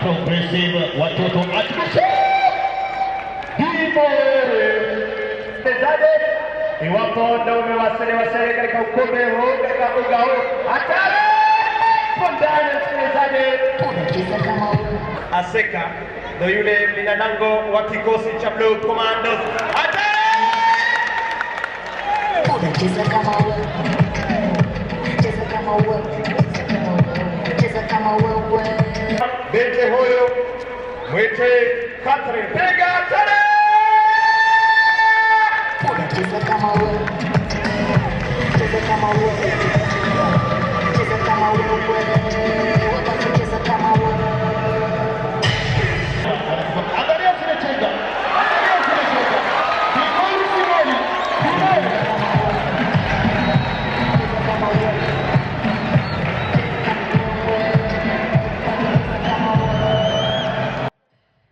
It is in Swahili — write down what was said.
Progressive watoto Archbishop Dimore. Mchezaji, iwapo ndo umewasili wasili katika ukumbi huu, katika uga huu hatari ipo ndani, msikilizaji. Cheza kama wewe. Aseka ndo yule mlinda lango wa kikosi cha Blue Commandos. Hatari! Cheza kama wewe. Cheza kama wewe. Cheza kama wewe. Binti huyu mwite Catherine, piga hatari! Cheza kama wewe. Cheza kama wewe. Cheza kama wewe.